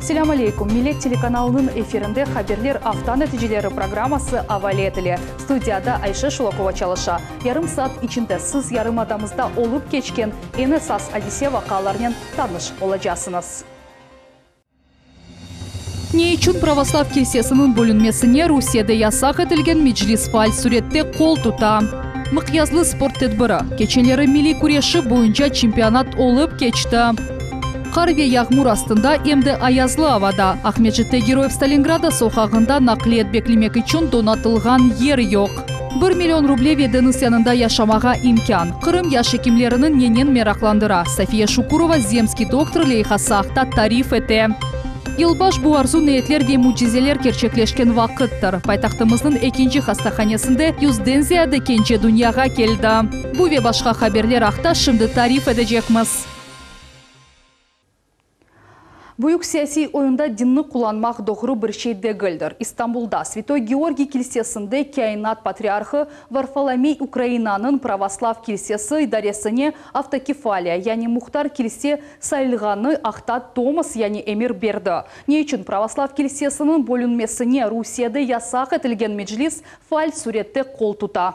Esselâmu aleyküm! Millet telekanalınıñ efirinde Haberler afta neticeleri programması avale etile. Studiyada Ayşe Şulakova çalışa. Yarım saat içinde siz yarımadamızda olıp keçken eñ esas adise-vaqialarnen tanış olacasıñız. Ne içün pravoslav kilsesiniñ bölünmesine Rusiyede yasaq etilgen Meclis faal sürette qol tuta? Mıqyaslı sport tedbiri, keçenleri milliy küreşi boyunca çempionat olıp keçti. Qar ve yağmur astında, em de ayazlı avada Aqmescitte Geroyev Stalingrada soqağında naqliyat beklemek içün donatılğan yer yoq. Bir million ruble ve deñiz yanında yaşamağa imkân. Qırım yaş ekimlerini nenen meraqlandıra? Safiye Şukurova Zemskiy doktor leyhası aqta tarif ete. Yılbaş, bu arzu-niyetler ve mücizeler kerçekleşken vaqıttır. Paytahtımıznıñ ekinci hastahanesinde yüzden ziyade kence dünyağa keldi. Bu ve başqa haberler aqta şimdi tarif etecekmiz. Büyük siyasiy oyunda dinni qullanmaq doğru bir şey degildir. İstanbulda Svetoy Georgiy kilsesinde Kâinat patriarhı Varfolomey Ukrainanıñ pravoslav kilsesi idaresine avtokefaliya, yani muhtar kilse sayılğanı aqta tomos, yani emir berdi. Ne içün pravoslav kilsesiniñ bölünmesine Rusiyede yasaq etilgen Meclis faal sürette qol tuta?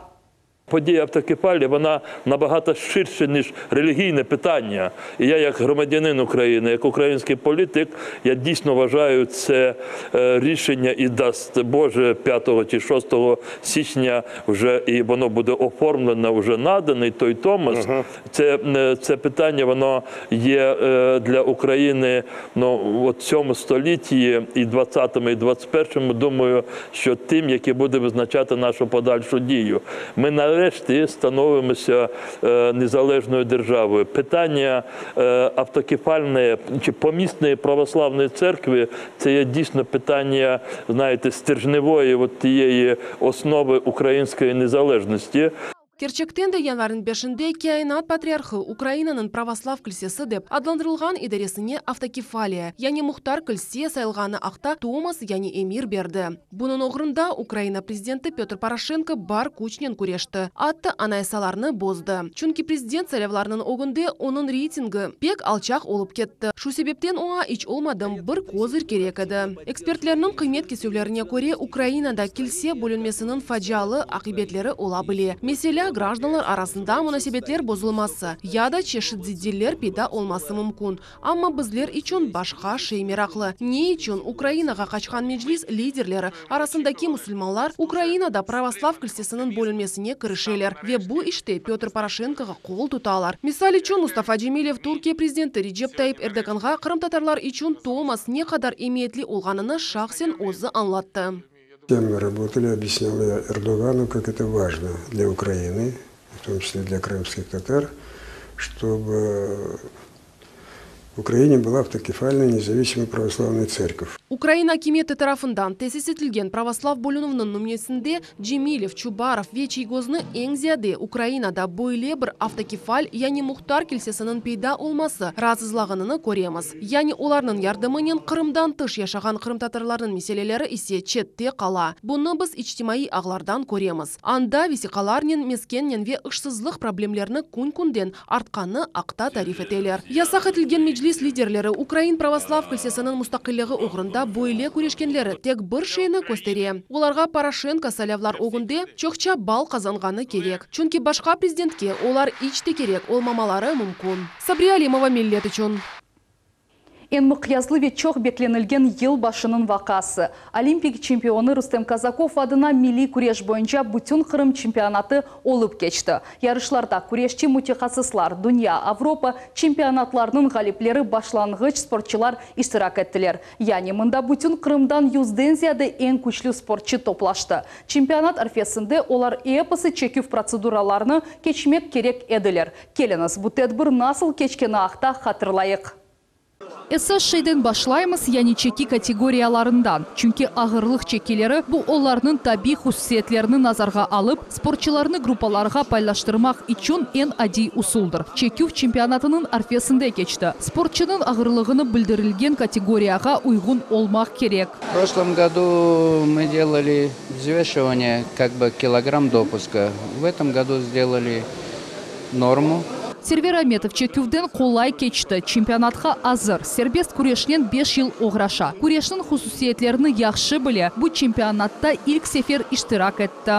Подія автокефалії, вона набагато ширше, ніж релігійне питання. І я, як громадянин України, як український політик, я дійсно вважаю це рішення і дасть Боже 5 чи 6 січня вже і воно буде оформлено, вже наданий той Томос. Це питання, воно є для України, ну, в цьому столітті, і 20-му, і 21-му, думаю, що тим, яке буде визначати нашу подальшу дію. Ми нарешті становимося незалежною державою. Питання автокефальної чи помісної православної церкви – це є дійсно питання, знаєте, стержневої от тієї основи української незалежності. Kerçekten de yanvarniñ beşinde Kâinat patriarhı Ukrainanıñ pravoslav kilsesi dep adlandırılğan idaresine avtokefaliya, yani muhtar kilse sayılğanı aqta tomos, yani emir berdi. Bunıñ oğrunda Ukraina prezidenti Pötr Poroşenko bar küçnen küreşti, atta anayasalarnı bozdı. Çünki prezident saylavlarınıñ ögünde onıñ reytingi pek alçaq olıp ketti, şu sebepten oña iç olmadım bir kozır kerek edi. Ekspertlerniñ qıymet kesüvlerine köre, Ukrainada kilse bölünmesiniñ facialı aqibetleri ola bile, meselâ, grajdanlar arasında munasebetler bozulması ya da çeşit ziddiller peyda olması mümkün. Amma bizler içün başqa şey meraqlı, ne içün Ukrainağa qaçqan Meclis liderleri arasındaki musulmanlar Ukrainada pravoslav kilsesiniñ bölünmesine kirişeler ve bu işte Pötr Poroşenkoğa qol tutalar? Misal içün, Mustafa Cemilev Türkiye prezidenti Recep Tayyip Erdoğanğa qırımtatarlar içün tomos ne qadar emiyetli olğanını şahsen özü añlattı. Мы работали, объяснял я Эрдогану, как это важно для Украины, в том числе для крымских татар, чтобы в Украине была автокефальная независимая православная церковь. Ukraina akimiyeti tarafından tesis etilgen pravoslav bölünüviniñ nümünesinde Cemilev, Çubarov ve Çiygoznı eñ ziyade Ukrainada böyle bir avtokefal, yani muhtar kilsesiniñ peyda olması raatsızlağanını köremiz. Yani olarnıñ yardımınen Qırımdan tış yaşağan qırımtatarlarnıñ meseleleri ise çette qala. Bunı biz içtimaiy ağlardan köremiz. Anda vesiqalarnen, meskennen ve ışsızlıq problemlerini kün-künden artqanı aqta tarif eteler. Yasaq etilgen Meclis liderleri Ukrain pravoslav kilsesiniñ mustaqilligi oğrunda böyle küreşkenleri tek bir şeyni köstere, olarğa Poroşenko saylavlar ögünde çoqça ball qazanğanı kerek, çünki başqa prezidentke olar iç te kerek olmamaları mümkün. Sabriye Alimova, Millet içün. Eñ mıqyaslı ve çoq beklenilgen yılbaşınıñ vaqası, Olimpik çempionı Rustem Kazakov adına milliy küreş boyunca Bütünqırım çempionatı olıp keçti. Yarışlarda küreşçi mütehassıslar, dünya, Avropa çempionatlarınıñ ğalipleri, başlanğıç sportçılar iştirak ettiler. Yani mında bütün Qırımdan yüzden ziyade eñ küçlü sportçı toplaştı. Çempionat arfesinde olar episi çeküv protseduralarını keçmek kerek ediler. Keliñiz, bu tedbir nasıl keçkeni aqta hatırlayıq. Esas şeyden başlaymız, yani çeki kategoriyalarından. Çünki ağırlıq çekileri, bu olarnıñ tabiy hususiyetlerini nazarğa alıp, sportçılarnı gruppalarğa paylaştırmaq içün eñ adiy usuldır. Çeküv çempionatınıñ arfesinde keçti. Sportçınıñ ağırlığını bildirilgen kategoriyağa uyğun olmaq kerek. В прошлом году мы делали взвешивание, как бы килограмм допуска. В этом году сделали норму. Server Ametov çeküvden qolay keçti, çempionatqa azır. Serbest küreşnen beş yıl oğraşa. Küreşniñ hususiyetlerini yahşı bile, bu çempionatta ilk sefer iştirak etti.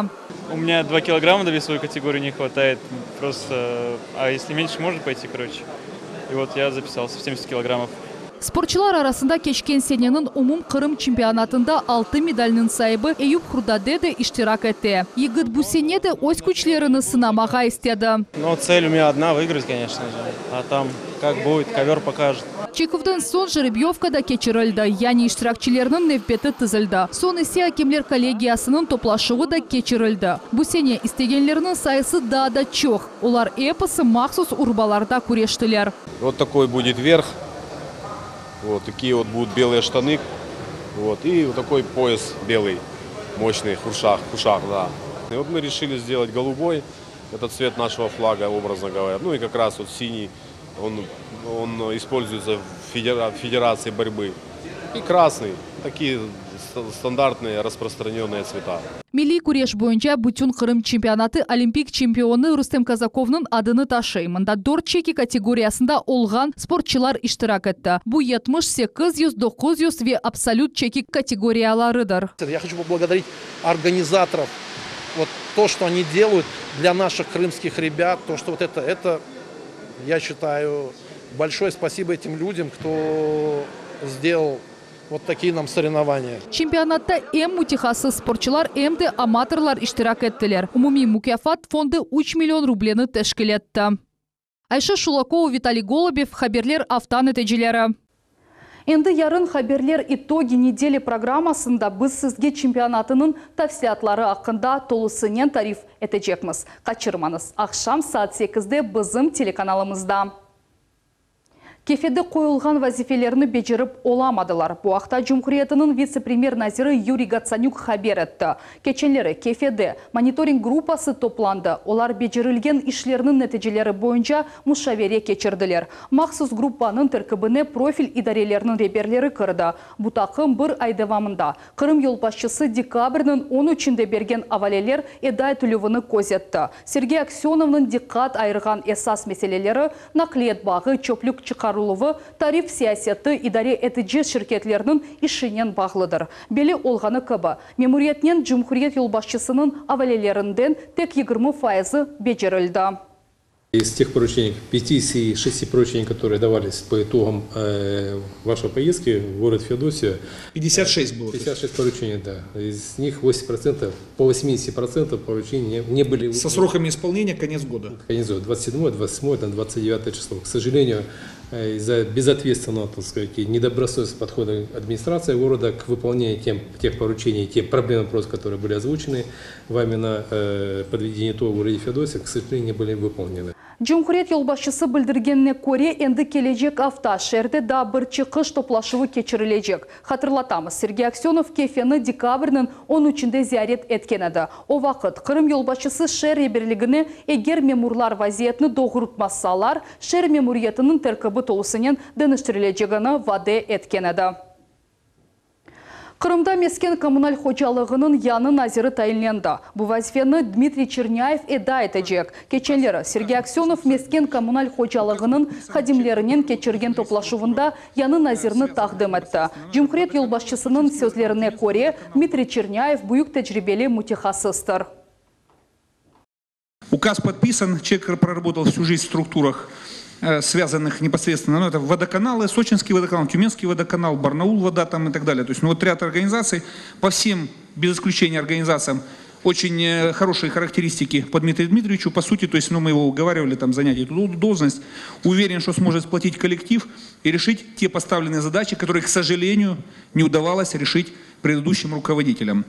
У меня 2 килограмма до весовой категории не хватает, просто, а если меньше, можно пойти, короче. И вот я записался в 70 килограммов. Sportçılar arasında keçken seneniñ umumqırım çempionatında altın medalniñ saibi Eyup Hurdade de iştirak ete. Yigit bu sene de öz küçlerini sınamağa istedi. Но цель у меня одна – выиграть, конечно же. А там как будет, ковер покажет. Çeküvden soñ jerebiyovka da keçirildi, yani iştirakçilerniñ nevbeti tizildi. Soñ ise akemler kollegiyasınıñ toplaşuvı da keçirildi. Bu sene istegenlerniñ sayısı daa da çoq. Olar episi mahsus urbalarda küreştiler. Вот такой будет верх, вот такие вот будут белые штаны, вот, и вот такой пояс белый, мощный, кушак, кушак, да. И вот мы решили сделать голубой, это цвет нашего флага, образно говоря. Ну и как раз вот синий, он, он используется в федера- федерации борьбы. И красный, такие стандартные распространенные цвета. Milliy küreş boyunca Bütünqırım çempionatı olimpik çempionı Rustem Kazakovnıñ adını taşıy. Mında dört çeki kategoriyasında olğan sportçılar iştirak etti. Bu 70, 800, 900 ve absolüt çeki kategoriyalarıdır. Я хочу поблагодарить организаторов. Вот то, что они делают для наших крымских ребят, то, что вот это, это, я считаю, большое спасибо этим людям, кто сделал вот такие нам соревнования. Çempionatta em mütehassıs sportçılar, em de amatörlar iştirak ettiler. Umumiy mukâfat fondı 3 million rubleni teşkil etti. Ayşe Şulakova, Vitaliy Golubev, Haberler afta neticeleri. Endi yarın Haberler itogi nedeli programmasında biz sizge çempionatınıñ tafsilâtları aqqında tolusınen tarif etecekmiz. Qaçırmañız. Aqşam saat 8-de bizim telekanalımızda. Kefede qoyulğan vazifelerni becerip olamadılar. Bu aqta Cumhuriyetiniñ vitse-premyer naziri Yuriy Gotsanük haber etti. Keçenleri Kefede monitoring gruppası toplandı. Olar becerilgen işlerniñ neticeleri boyunca muşavere keçirdiler. Mahsus gruppanıñ terkibine profil idareleriniñ reberleri kirdi. Bu taqım bir ay devamında Qırım yolbaşçısı dekabrniñ 13-ünde bergen avaleler eda etilüvini közetti. Sergey Aksönovnıñ diqqat ayırğan esas meseleleri naqliyat bağı, çöplük çıqarıluvı, tarif siyaseti, idare etici şirketlerniñ işinen bağlıdır. Belli olğanı kibi, memuriyetnen cumhuriyet yolbaşçısınıñ avalelerinden tek 20 fayızı becerildi. Из тех поручений, 56 поручений, которые давались по итогам э, вашей поездки в город Феодосию. 56 было. 56 поручений, да. Из них 80%, по 80% поручений не, не были... Со сроками исполнения конец года. Конец года, 27, 28, там, 29 число. К сожалению, э, из-за безответственного, так сказать, и недобросовестного подхода администрации города к выполнению тем, тех поручений, тех проблем, вопросов, которые были озвучены вами на э, подведении итогов в городе Феодосия, к сожалению, не были выполнены. Cumhuriyet yolbaşçısı bildirgenine köre, endi kelecek afta şeerde daa bir çıqış toplaşuvı keçirilecek. Hatırlatamız, Sergey Aksönov Kefeni dekabrniñ 13-ünde ziyaret etken edi. O vaqıt Qırım yolbaşçısı şeer reberligine eger memurlar vaziyetni doğrultmasalar, şeer memuriyetiniñ terkibi tolusınen deñiştirilecegini vade etken edi. Qırımda mesken kommunal hocalığınıñ yañı naziri tayinlendi. Bu vazifeni Dmitriy Çernâyev eda etecek. Keçenleri Sergey Aksönov mesken kommunal hocalığınıñ hadimlerinen keçirgen toplaşuvında yañı nazirni taqdim etti. Cumhuriyet yolbaşçısınıñ sözlerine köre, Dmitriy Çernâyev büyük tecribeli mütehassıstır. Указ подписан, человек проработал всю жизнь в структурах, э, связанных непосредственно, ну, это водоканалы, Сочинский водоканал, Тюменский водоканал, Барнаул вода там и так далее. То есть, ну, вот ряд организаций, по всем, без исключения организациям, очень э, хорошие характеристики по Дмитрию Дмитриевичу. По сути, то есть, ну, мы его уговаривали там занять эту должность. Уверен, что сможет сплотить коллектив и решить те поставленные задачи, которые, к сожалению, не удавалось решить предыдущим руководителям.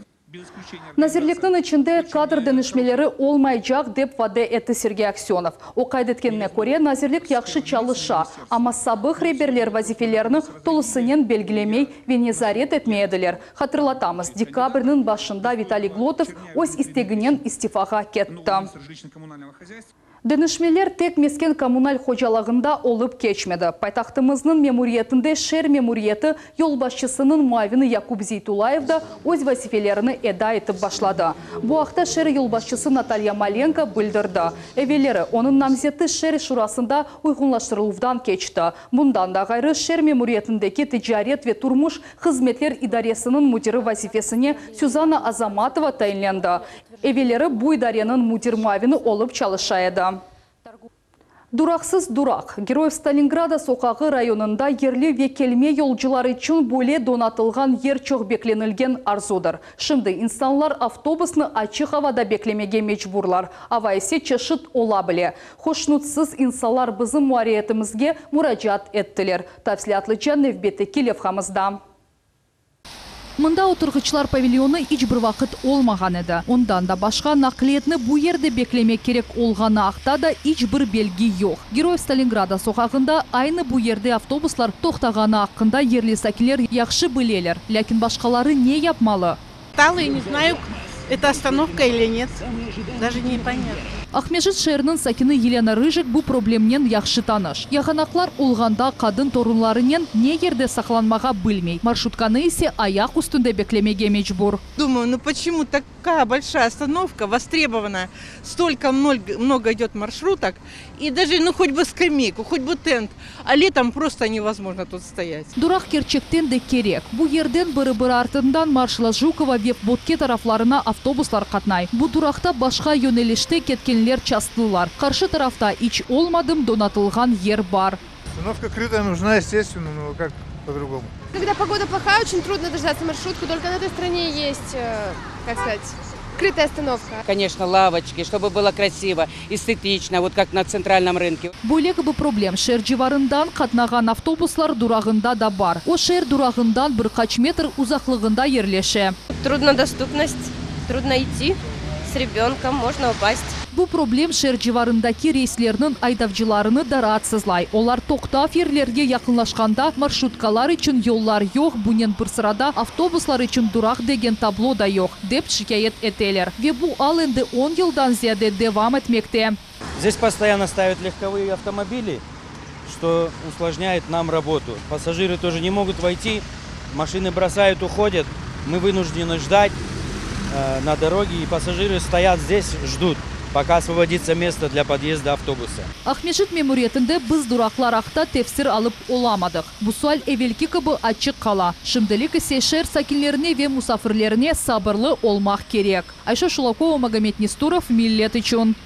Nazirlikniñ içinde kadr deñişmeleri olmaycaq dep vade etti Sergey Aksönov. O qayd etkenine köre, nazirlik yahşı çalışa, amma sabıq reberler vazifelerini tolusınen belgilemey ve nezaret etmey ediler. Hatırlatamız, dekabrniñ başında Vitaliy Glotov öz isteginen istifağa ketti. Deñişmeler tek mesken-kommunal hocalığında olıp keçmedi. Paytahtımıznıñ memuriyetinde şeer memuriyeti yolbaşçısınıñ muavini Yakub Zeytullayev da öz vazifelerini eda etip başladı. Bu aqta şeer yolbaşçısı Natalya Malenko bildirdi. Evelleri onıñ namzeti şeer şurasında uyğunlaştırıluvdan keçti. Bundan da ğayrı, şeer memuriyetindeki ticaret ve turmuş hızmetler idaresiniñ müdiri vazifesine Süzanna Azamatova tayinlendi. Evelleri bu idareniñ müdir muavini olıp çalışa edi. Duraqsız duraq. Geroyev Stalingrada soqağı rayonında yerli ve kelme yolcular içün böyle donatılğan yer çoq beklenilgen arzudır. Şimdi insanlar avtobusnı açıq avada beklemege mecburlar, ava ise çeşit ola bile. Hoşnutsız insanlar bizim muarriyetimizge muracaat ettiler. Tafsilâtlıca nevbetteki levhamızda. Mında oturğıçlar pavilyonı iç bir vaqıt olmağan edi. Ondan da başqa, naqliyetni bu yerde beklemek kerek olğanı aqta da iç bir belgi yoq. Geroyev Stalingrada soqağında aynı bu yerde avtobuslar toqtağanı aqqında yerli sakinler yahşı bileler. Lâkin başqaları ne yapmalı? Стала и не знаю, это остановка или нет. Даже непонятно. Aqmescit şeeriniñ sakini Yelena Rıjik bu problemnen yahşı tanış. Yağanaqlar olğanda qadın torunlarınen ne yerde saqlanmağa bilmey, marşrutkanı ise ayaq üstünde beklemege mecbur. Думаю, ну почему такая большая остановка, востребованная, столько много идет маршруток, и даже, ну хоть бы скамейку, хоть бы тент, а летом просто невозможно тут стоять. Duraq kerçekten de kerek. Bu yerden biri-biri artından Marşala Jukova ve Botke taraflarına avtobuslar qatnay. Bu duraqta başqa yönelişte ketkenler çastlılar. Qarşı tarafta iç olmadım donatılğan yer bar. Остановка крытая нужна, естественно, но как по-другому. Когда погода плохая, очень трудно дождаться маршрутку. Только на той стороне есть, как сказать, крытая остановка. Конечно, лавочки, чтобы было красиво, эстетично, вот как на центральном рынке. Böyle kibi problem şeer civarından qatnağan avtobuslar durağında da bar. O şeer durağından bir qaç metr uzaqlığında yerleşe. Труднодоступность, трудно идти с ребенком, можно упасть. Bu problem şeer civarındaki reyslerniñ aydavcılarını da raatsızlay. Olar toqtav yerlerge yaqınlaşqanda marşrutkalar içün yollar yoq, bunen bir sırada avtobuslar içün duraq degen tablo da yoq, dep şikâyet eteler. Ve bu al endi 10 yıldan ziyade devam etmekte. Здесь постоянно ставят легковые автомобили, что усложняет нам работу. Пассажиры тоже не могут войти, машины бросают, уходят. Мы вынуждены ждать на дороге, и пассажиры стоят здесь, ждут, пока освободится место для подъезда автобуса. Aqmescit memuriyetinde biz duraqlar aqta tefsir alıp olamadıq. Bu sual evelki kibi açıq qala. Şimdilik ise şeer sakinlerine ve musafirlerine sabırlı olmaq kerek. Ayşe Şulakova, Magomed Nesturov, Millet içün.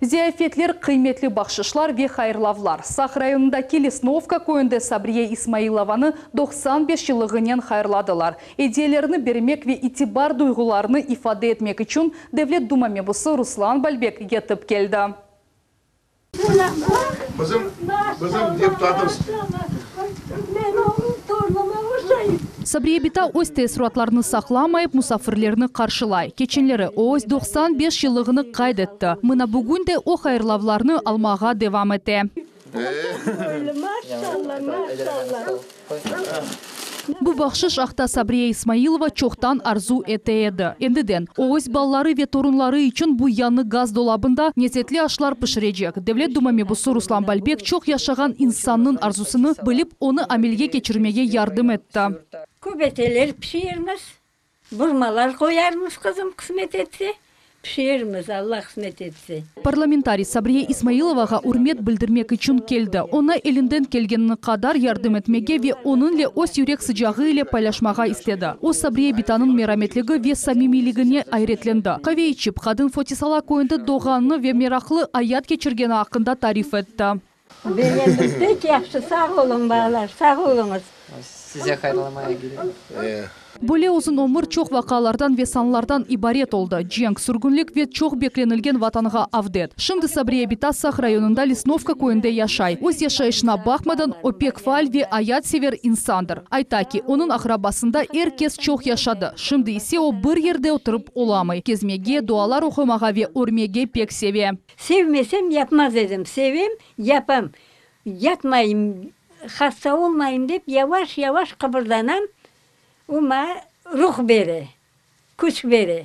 Ziyafetler, qıymetli bahşışlar ve hayırlavlar. Saq rayonındaki Lesnovka köyünde Sabriye İsmailovanı 95 yıllığınen hayırladılar. Ediyelerni bermek ve itibar duyğularını ifade etmek içün Devlet Duma mebusı Ruslan Balbek yetip keldi. Bizim deputatımız. Sabriye bita öz teessuratlarını saqlamayıp, musafirlerni qarşılay. Keçenleri o öz 95 yıllığını qayd etti. Mına bugün de o hayırlavlarnı almağa devam ete. Maşallah, maşallah. Bu bahşış aqta Sabriye İsmailova çoqtan arzu ete edi. Endiden o öz balaları ve torunları içün bu yañı gaz dolabında lezetli aşlar pişirecek. Devlet Duma mebusı Ruslan Balbek çoq yaşağan insannıñ arzusını bilip, onı amelge keçirmege yardım etti. Köbeteler pişirermiz, burmalar qoyarmız qızım qısmet etse. Pişirermiz, Alla qısmet etse. Parlamentariy Sabriye İsmailovağa ürmet bildirmek içün keldi. Oña elinden kelgeni qadar yardım etmege ve onıñle öz yürek sıcağı ile paylaşmağa istedi. O, Sabriye bitanıñ merametligi ve samimiyligine ayretlendi. Qave içip, qadın Fotisala köyünde doğğanı ve meraqlı ayat keçirgeni aqqında tarif etti. Begendim, pek yahşı, sağ oluñ, balalar, sağ oluñız. Size hayırlamaya geliyorum. Böyle uzun ömür çoq vaqialardan ve sanlardan ibaret oldı. Cenk, sürgünlik ve çoq beklenilgen Vatanğa avdet. Şimdi Sabriye bita Saq rayonında Lesnovka köyünde yaşay. Öz yaşayışına baqmadan, o pek faal ve ayatsever insandır. Ayta ki, onıñ aqrabasında er kes çoq yaşadı. Şimdi ise o bir yerde oturıp olamay. Kezmege, dualar oqumağa ve örmege pek seve. Sevmesem yapmaz edim. Sevem, yapam. Yatmayım, hasta olmayım dep yavaş-yavaş qıbırdanam. O maña ruh bere, küç bere.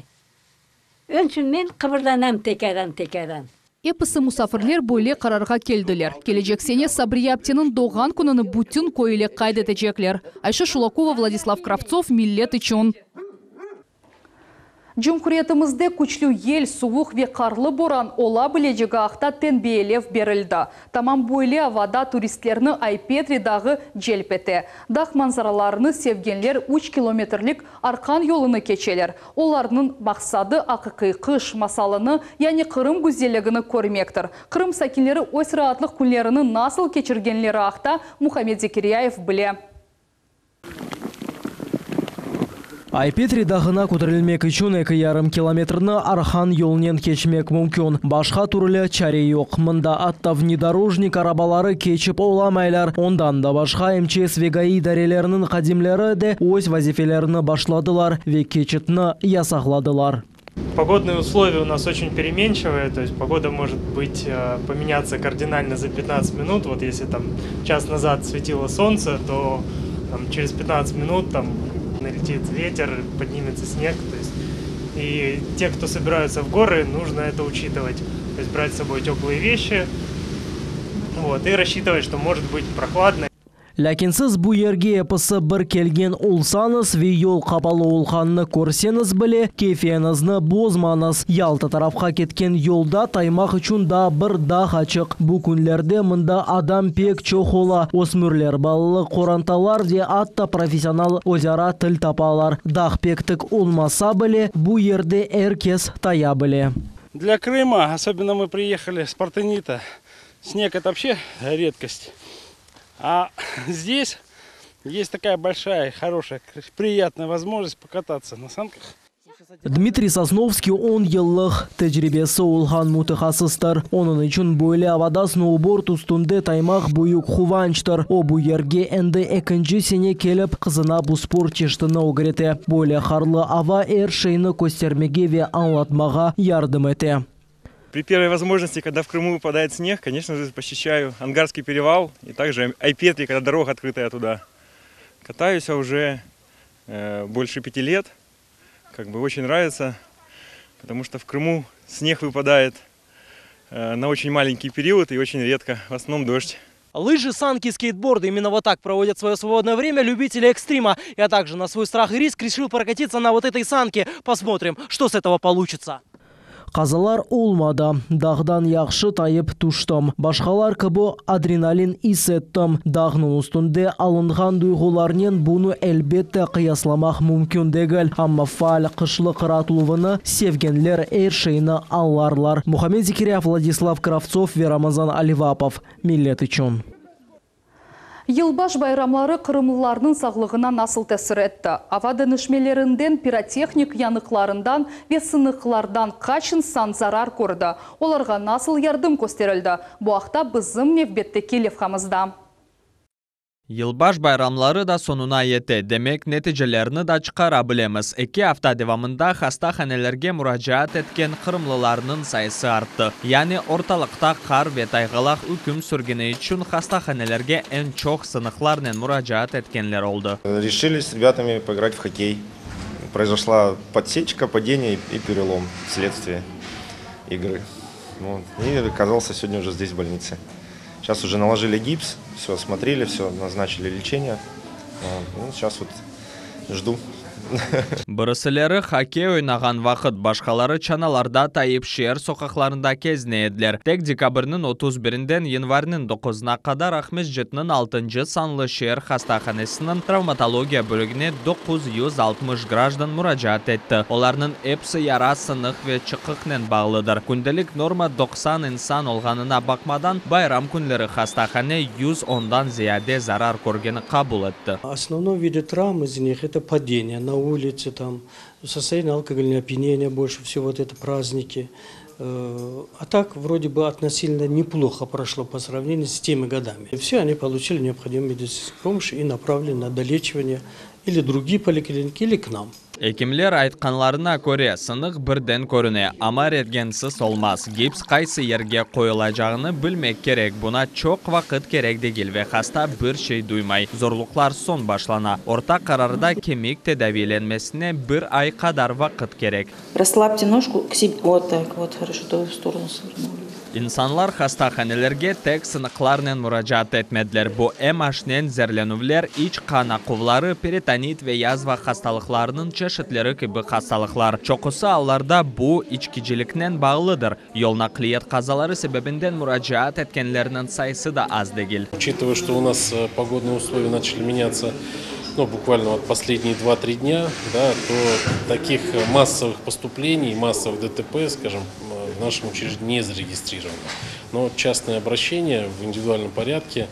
Onıñ içün men qıbırdanam tekâran-tekâran. Episi musafirler böyle qararğa keldiler. Kelecek sene Sabriye apteniñ doğğan kününi bütün köy ile qayd etecekler. Ayşe Şulakova, Vladislav Kravtsov, Millet içün. Cumhuriyetimizde küçlü yel, suvuq ve qarlı boran ola bilecegi aqta tenbiyelev berildi. Tamam böyle avada turistlerni Ay-Petri dağı celp ete. Dağ manzaralarını sevgenler üç kilometrlik arqan yolunı keçeler. Olarnıñ maqsadı aqiqiy qış masalını, yani Qırım güzelligini körmektir. Qırım sakinleri öz raatlıq künlerini nasıl keçirgenleri aqta Muhammed Zekiryayev bile. Ay-Petri dağına köterilmek içün eki yarım kilometrni arqan yolnen keçmek mümkün. Başqa türlü çare yoq. Mında atta vnedorojnik arabaları keçip olamaylar. Ondan da başqa MÇS ve GAİ idareleriniñ hadimleri de öz vazifelerini başladılar ve keçitni yasaqladılar. Погодные условия у нас очень переменчивые, то есть погода может быть поменяться кардинально за 15 минут. Вот если там час назад светило солнце, то там, через 15 минут там налетит ветер, поднимется снег. То есть и те, кто собираются в горы, нужно это учитывать. То есть брать с собой теплые вещи вот, и рассчитывать, что может быть прохладно. Lâkin siz bu yerge episi bir kelgen olsañız ve yol qapalı olğanını körseñiz bile, keyfiñizni bozmañız. Yalta tarafqa ketken yolda taymaq içün daa bir dağ açıq. Bu künlerde mında adam pek çoq ola, ösmürler, balalı qorantalar ve atta professional özara til tapalar. Dağ pek tik olmasa bile, bu yerde er kes taya bile. Для Крыма, особенно мы приехали с Партенита, снег это вообще редкость. А здесь есть такая большая, хорошая, приятная возможность покататься на санках. Dmitriy Sosnovskiy on yıllıq tecribesi olğan mütehassıstır. Onıñ içün böyle avada snoubord üstünde taymaq büyük quvançtır. O, bu yerge endi ekinci sene kelip, qızına bu sport çeşitini ögrete. Böyle qarlı ava er şeyni köstermege ve añlatmağa yardım ete. При первой возможности, когда в Крыму выпадает снег, конечно же, посещаю Ангарский перевал и также Айпетри, когда дорога открытая туда. Катаюсь уже э, больше пяти лет. Как бы очень нравится, потому что в Крыму снег выпадает э, на очень маленький период и очень редко, в основном дождь. Лыжи, санки, скейтборды. Именно вот так проводят свое свободное время любители экстрима. Я также на свой страх и риск решил прокатиться на вот этой санке. Посмотрим, что с этого получится. Qazalar olmadı. Dağdan yahşı tayıp tüştim. Başqalar kibi adrenalin is ettim. Dağnıñ üstünde alınğan duyğularnen bunı, elbette, qıyaslamaq mümkün degil. Amma faal qışlıq raatluvını sevgenler er şeyni añlarlar. Muhammed Zekirya, Vladislav Kravtsov ve Ramazan Alivapov. Millet içün. Yılbaş bayramları qırımlılarnıñ sağlığına nasıl tesir etti? Ava deñişmelerinden, pirotehnik yanıqlarından ve sınıqlardan qaç insan zarar kördi? Olarğa nasıl yardım kösterildi? Bu aqta bizim nevbetteki levhamızda. Yılbaş bayramları da soñuna yete, demek, neticelerni da çıqara bilemiz. Eki afta devamında hastahanelerge muracaat etken qırımlılarnıñ sayısı arttı. Yani, ortalıqta qar ve tayğalaq üküm sürgeni içün hastahanelerge eñ çoq sınıqlarnen muracaat etkenler oldı. Решили с ребятами поиграть в хоккей. Произошла подсечка, падение и перелом вследствие игры. Вот. И оказался сегодня уже здесь, в больнице. Сейчас уже наложили гипс, все осмотрели, все, назначили лечение. Вот. Ну, сейчас вот жду. Birisileri hokkey oynağan vaqıt, başqaları çanalarda tayıp şeer soqaqlarında kezine ediler. Tek dekabrniñ 31-inden yanvarniñ 9-ına qadar Aqmescitniñ altıncı sanlı şeer hastahanesiniñ travmatologiya bölügine 960 grajdan muracaat etti. Olarnıñ episi yara, sınıq ve çıqıqnen bağlıdır. Kündelik norma 90 insan olğanına baqmadan, bayram künleri hastahane 110-dan ziyade zarar körgeni qabul etti. Основной виды травм из них это падение на улице, там, состояние алкогольного опьянения, больше всего вот это праздники. Э, А так вроде бы относительно неплохо прошло по сравнению с теми годами. Все они получили необходимую медицинскую помощь и направлены на долечивание или другие поликлиники, или к нам. Ekimler aytqanlarına köre, sınıq birden körüne, amma rentgensiz olmaz. Gips qaysı yerge qoyulacağını bilmek kerek. Buña çoq vaqıt kerek degil ve hasta bir şey duymay. Zorluqlar soñ başlana. Orta qararda kemik tedaviylenmesine bir ay qadar vaqıt kerek. Расслабьте ножку к себе. Вот так, вот хорошо, то в сторону свернули. İnsanlar hastahanelerge tek sınıqlarnen muracaat etmediler. Bu em aşnen zeerlenüvler, iç qan aquvları, peritonit ve yazva hastalıqlarınıñ çeşitleri kibi hastalıqlar. Çoqusı allarda bu, içkiciliknen bağlıdır. Yol naqliyat qazaları sebebinden muracaat etkenlerniñ sayısı da az degil. Учитывая, что у нас э, погодные условия начали меняться ну, буквально вот последние 2-3 дня, да, то таких массовых поступлений, массовых ДТП, скажем, в нашем учреждении не зарегистрировано. Но частные обращения в индивидуальном порядке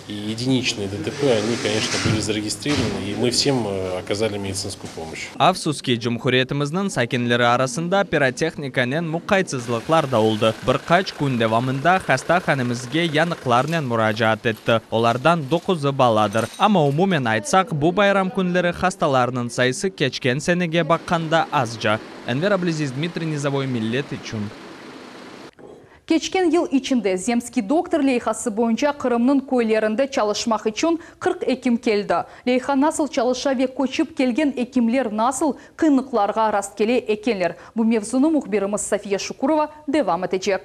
и единичные ДТП, они, конечно, были зарегистрированы, и мы всем э, оказали медицинскую помощь. Afsus ki, cumhuriyetimizniñ sakinleri arasında pirotehnikanen muqaytsızlıqlar da oldı. Bir qaç kün devamında hastahanemizge yanıqlarnen muracaat etti. Olardan doquzı baladır. Amma umumen aytsaq, bu bayram künleri hastalarnıñ sayısı keçken senege baqqanda azca. Enver Abliziz, Dmitriy Nizovoy, Millet içün. Keçken yıl içinde Zemskiy doktor leyhası boyunca Qırımnıñ köylerinde çalışmaq içün 40 ekim keldi. Leyha nasıl çalışa ve köçip kelgen ekimler nasıl qıyınlıqlarğa rastkele ekenler? Bu mevzunı mühbirimiz Safiye Şukurova devam etecek.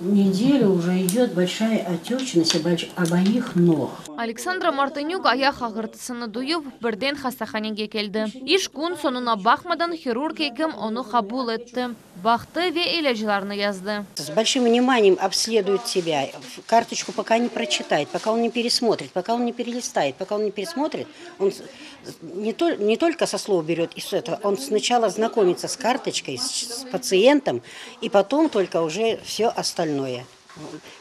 Неделю уже идет большая отечность обоих ног. Aleksandra Martınük ayaq ağırtısını duyıp, birden hastahanege keldi. İş kün soñuna baqmadan hirurg ekim onı qabul etti. Baqtı ve ilâclarnı yazdı. С большим вниманием обследует тебя. Карточку пока не прочитает, пока он не пересмотрит, пока он не перелистает, пока он не пересмотрит, он не, то, не только со слов берет из этого, он сначала знакомится с карточкой, с, с пациентом, и потом только уже все остальное.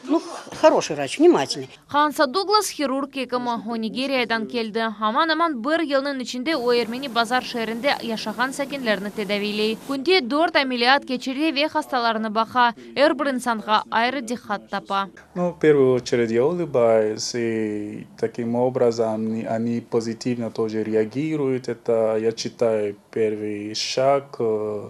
Ну, хороший врач, внимательный. Ханса Дуглас hirurg ekimi, o Nigeriyadan keldi. Aman-aman bir yılnıñ içinde o Ermeni Bazar şeerinde yaşağan sakinlerni tedaviyley. Künde dört ameliyat keçire ve hastalarını baqa. Er bir insanğa ayrı diqqat tapa. Ну, в первую очередь я улыбаюсь, и таким образом они позитивно тоже реагируют. Это, я считаю, первый шаг э,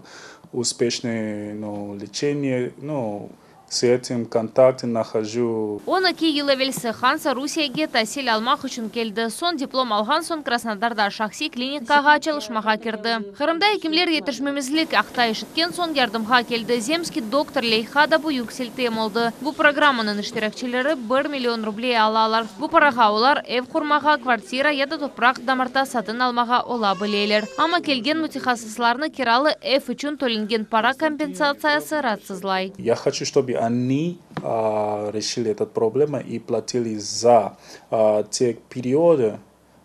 успешное ну, лечение. Ну, с этим контакт нахожу. 12 yıl evelsi Hansa Rusiyege tasil almaq içün keldi. Soñ diplom alğan soñ Krasnodarda şahsiy klinikağa çalışmağa kirdi. Qırımda ekimler yetişmemezlik aqta eşitken soñ yardımğa keldi. Zemskiy doktor leyha da büyük siltem oldı. Bu programmanıñ iştirakçileri 1 million ruble alalar. Bu parağa olar ev qurmağa, kvartira ya da topraq damarta satın almağa ola bileler. Amma kelgen mütehassıslarnı kiralı ev içün tölengen para kompensatsiyası raatsızlay. Я хочу, чтобы они а, решили эту проблему и платили за а, те периоды,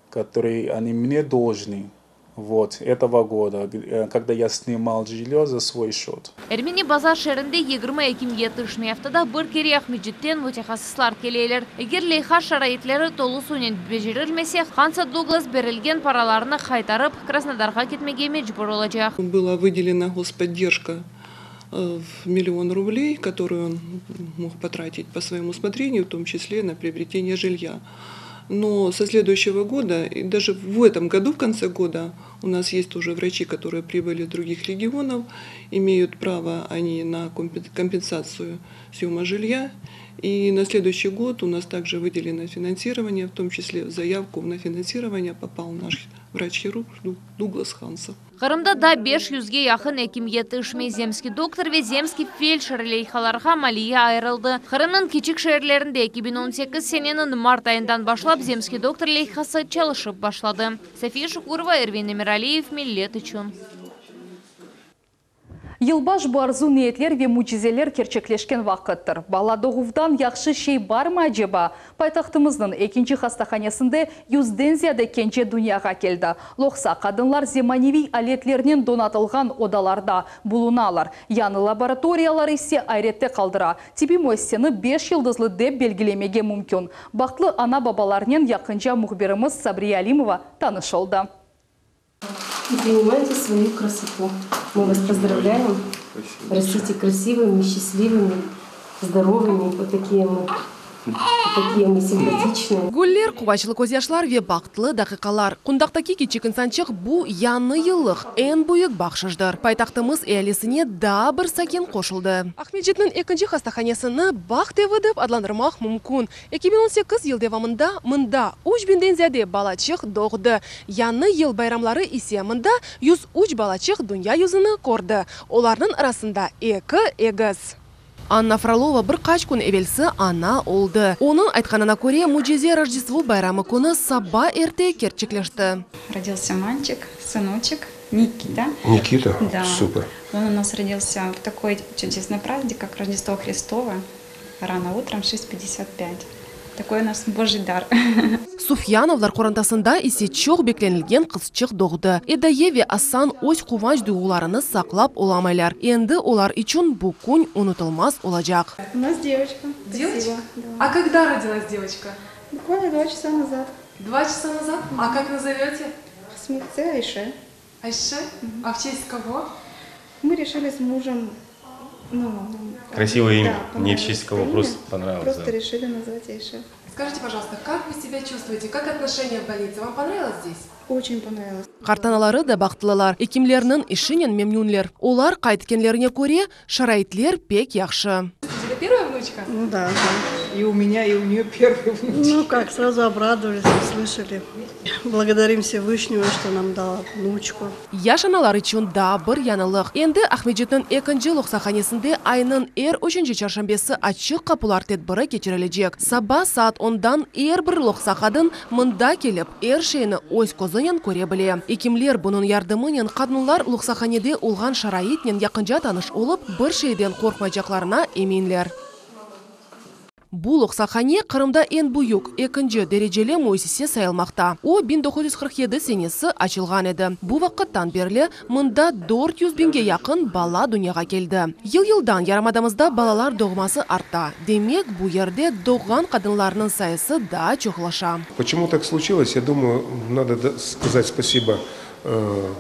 которые они мне должны. Вот, этого года, э, когда я снимал жилье за свой счет. Ermeni Bazar şeerinde 20 ekim yetişmey. Aftada bir kere Aqmescitten mütehassıslar keleler. Eger leyha şaraitleri tolusınen becerilmese, Hansa Дуглас berilgen paralarını qaytarıp, Krasnodarğa ketmege mecbur olacaq. Была выделена господдержка э, в миллион рублей, которую он мог потратить по своему усмотрению, в том числе на приобретение жилья. Но со следующего года, и даже в этом году, в конце года, у нас есть уже врачи, которые прибыли из других регионов, имеют право они на компенсацию съема жилья. И на следующий год у нас также выделено финансирование, в том числе в заявку на финансирование попал наш врач-хирург Дуглас Ханса. Qırımda da 500ge yaqın ekim yetişmey. Zemskiy doktor ve Zemskiy feldşer leyhalarğa maliye ayırıldı. Qırımnıñ kiçik şeerlerinde 2018 seneniñ mart ayından başlap Zemskiy doktor leyhası çalışıp başladı. Safiye Şukurova, Ervin Emiraliyev, Millet içün. Yılbaş bu arzu niyetler ve mücizeler kerçekleşken vaqıttır. Bala doğuvdan yahşı şey barmı aceba? Paytahtımıznıñ ekinci hastahanesinde yüzden ziyade kence dünyağa keldi. Loqsa qadınlar zemaneviy aletlernen donatılğan odalarda bulunalar. Yañı laboratoriyalar ise ayrette qaldıra. Tibbiy müessiseni beş yıldızlı dep belgilemege mümkün. Bahtlı ana-babalarnen yaqınca mühbirimiz Sabriye Alimova tanış oldı. И принимайте свою красоту. Мы вас поздравляем. Спасибо. Растите красивыми, счастливыми, здоровыми. Вот такие мы. Такие мы симпатичные. Güller, quvançlı közyaşlar ve bahtlı daqiqalar. Qundaqtaki kiçik insançıq bu yañı yıllıq eñ büyük bahşıştır. Paytahtımız ealisine daa bir sakin qoşuldı. Aqmescitniñ ekinci hastahanesini baht evi dep adlandırmaq mümkün. 2018 yıl devamında mında üç biñden ziyade balaçıq doğdı. Yañı yıl bayramları ise mında 103 balaçıq dünya yüzüni kördi. Olarnıñ arasında eki egiz. Anna Frolova bir qaç kün evelsi ana oldı. Onıñ aytqanına köre, mücize Rojdestvo bayramı künü saba erte kerçekleşti. Rodilsâ malçik, sınıçek, Nikita. Nikita? Да. Супер. Он у нас родился в такой чудесный праздник, как Рождество Христово, рано утром, 6:55. Такой у нас Божий дар. Sufyanovlar qorantasında ise çoq beklenilgen qızçıq doğdı. Edaye ve Asan öz quvanç duyğularını saqlap olamaylar. Endi olar içün bu kün unutılmaz olacaq. У нас девочка. Девочка? А когда родилась девочка? Буквально два часа назад. Два часа назад? А как назовете? Qısmetse Ayşe. Ayşe? А в честь кого? Мы решили с мужем, ну, Красивое имя. Да, Не в честь кого, понравилось просто имя. понравилось, Просто да. решили назвать Айше. Скажите, пожалуйста, как вы себя чувствуете? Как отношения в больнице? Вам понравилось здесь? Очень понравилось. Qartanaları da bahtlılar, ekimlerniñ işinen memnünler. Olar qayd etkenlerine köre, şaraitler pek yahşı. Тебе первая внучка? Ну да, да. И у меня, и у нее первый внучка. Ну как, сразу обрадовались, услышали. Благодарим Всевышнего, что нам дала внучку. Yaş analar içün daa bir yañılıq. Endi Aqmescitniñ ekinci loqsahanesinde aynıñ er üçünci çarşambesi Açıq qapular tedbiri keçirilecek. Saba saat ondan er bir loqsa qadın mında kelip, er şeyni öz közünen köre bile. Ekimler bunıñ yardımınen qadınlar loqsahanede olğan şaraitnen yaqınca tanış olıp, bir şeyden qorqmaycaqlarına eminler. Bu loqsahane Qırımda eñ büyük, ekinci dereceli müessise sayılmaqta. O, 1947 senesi açılğan edi. Bu vaqıttan berli mında 400 biñge yaqın bala dünyağa keldi. Yıl-yıldan yarımadamızda balalar doğması arta. Demek, bu yerde doğğan qadınlarnıñ sayısı daa çoqlaşa. Почему так случилось, я думаю, надо сказать спасибо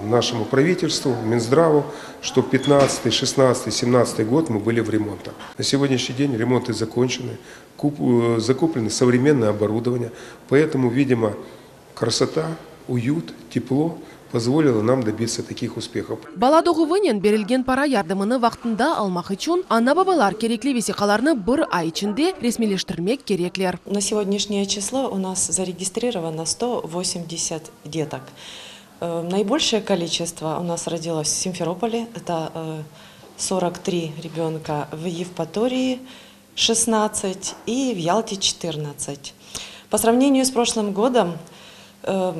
нашему правительству, Минздраву, что 15, 16, 17 год мы были в ремонтах. На сегодняшний день ремонты закончены, закуплено современное оборудование, поэтому, видимо, красота, уют, тепло позволило нам добиться таких успехов. Bala doğuvınen berilgen para yardımını vaqtında almaq içün ana-babalar kerekli vesiqalarnı bir ay içinde resmiyleştirmek kerekler. На сегодняшнее число у нас зарегистрировано 180 деток. Наибольшее количество у нас родилось в Симферополе, это 43 ребенка, в Евпатории 16 и в Ялте 14. По сравнению с прошлым годом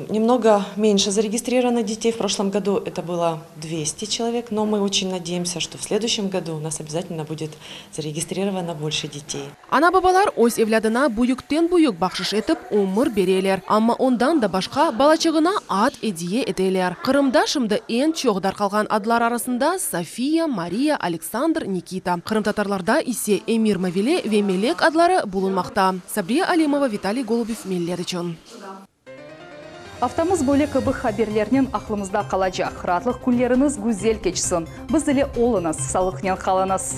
немного меньше зарегистрировано детей. В прошлом году это было 200 человек, но мы очень надеемся, что в следующем году у нас обязательно будет зарегистрировано больше детей. Ana-babalar öz evlâdına büyükten büyük bahşış etip ömür bereler. Amma ondan da başqa balaçığına ad ediye eteler. Qırımda şimdi eñ çoq darqalğan adlar arasında Sofiya, Mariya, Aleksandr, Nikita. Qırımtatarlarda ise Emir Mavile ve Melek adları bulunmaqta. Sabriye Alimova, Vitaliy Golubev, Millet içün. Aftamız böyle kibi haberlernen aqlımızda qalacaq. Raatlıq künleriñiz güzel keçsin. Biz ile oluñız, sağlıqnen qalıñız.